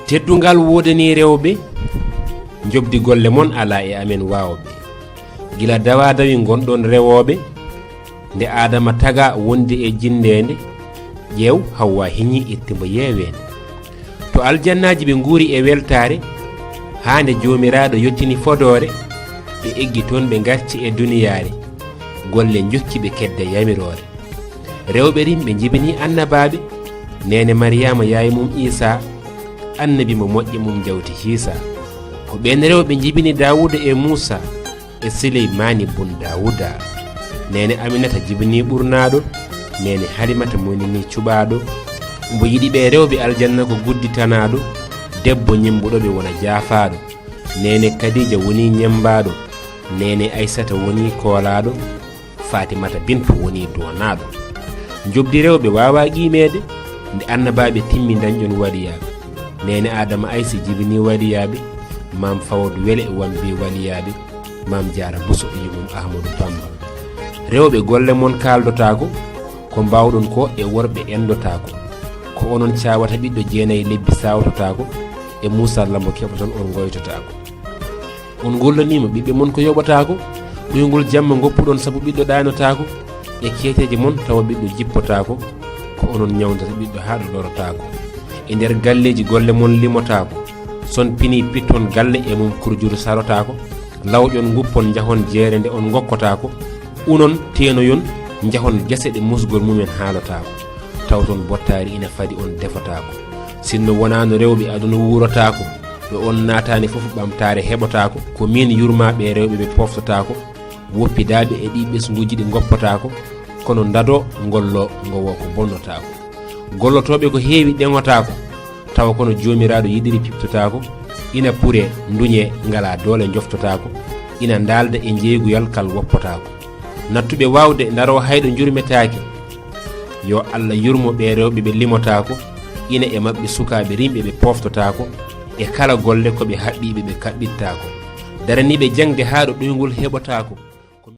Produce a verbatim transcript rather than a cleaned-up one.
Teddungal woodanii rewɓe, njoɓdi golle mon alaa e amen waawɓe. Gila dawaa dawi ngonɗon rewooɓe, nde Aadama tagaa wonde e jinndeende, ƴeew, Hawwa hiñi itti mbo yeeweende. To aljannaaji ɓe nguuri e weltaare, haa nde Joomiraaɗo yottini fodoore, ɓe eggi toon ɓe ngarti e duniyaare, golle njokki ɓe kedde yamiroore. Rewɓe rimɓe njibini annabaaɓe, neene Mariyaama yaay mum Iisaa, annabi mo moƴƴe mum jawti hiisaa. Ko ɓeen rewɓe njibini Daawuuda e Muusaa, e Sileymaani bun Daawuuda. Neene Aminata jibini ɓurnaaɗo, neene Halimata monini cuɓaaɗo. Mbo yiɗi ɓe rewɓe aljanna ko gudditanaaɗo, debbo ñemmbuɗo ɓe wona jaafaaɗo. Neene Kadiija woni ñemmbaaɗo, neene Aysata woni koolaaɗo, Faatimata Bintu woni doonaaɗo. Njoɓdi rewɓe waawaa qiimeede, nde annabaaɓe timmi dañƴon waliyaaɓe. Neene Aadama Aysi jibini waliyaaɓe, Maam Fawad Wele wambi waliyaaɓe, Maam Jaara Buso e yumum Ahmadu Bamba. Rewɓe golle mon kaaldotaako, ko mbaawɗon ko e worɓe endotaako. Ko onon caawata ɓiɗɗo jeenayi lebbi saawtotaako, e Muusaa Lambo keɓoton on ngoytotaako. On ngollaniima ɓiɓɓe mon ko yoɓataako, ɗoyngol jamma ngoppuɗon sabu ɓiɗɗo ɗaanotaako, e keeteeje mon tawa ɓiɗɗo jippotaako, ko onon ñawndata ɓiɗɗo haa ɗo lorotaako. E nder galleeji golle mon limotaako, son pinii pitton galle e mum kurjuru sarotaako, lawƴon nguppon njahon jeere nde on ngokkotaako, unon teenoyon njahon gese ɗe musgol mumen haalotaako. Tawton bottaari ina fadi on defotaako. Sinno wonaano rewɓe aduna wuurotaako, ɗo on naataani fof ɓamtaare heɓotaako. Ko miin yurmaa ɓe rewɓe ɓe pooftotaako, woppidaaɓe e ɗii ɓesnguuji ɗi ngoppotaako, kono ndado ngollo ngo wo ko bonnotaako. Gollotooɓe ko heewi ɗeŋotaako, tawa kono Joomiraaɗo yiɗiri piɓtotaako, ina pure, nduñe, ngalaa doole njoftotaako, ina ndaalda e njeeyguyal kal woppotaako. Nattuɓe waawde ndaroo hayɗo njurmetaake, yo Alla yurmo ɓe rewɓe ɓe limotaako, ina e maɓɓe sukaaɓe rimɓe ɓe pooftotaako, e kala golle ko ɓe haɓɓiiɓe ɓe kaɓɓittaako. Daraniiɓe jaŋde haa ɗo ɗoyngol heɓotaako.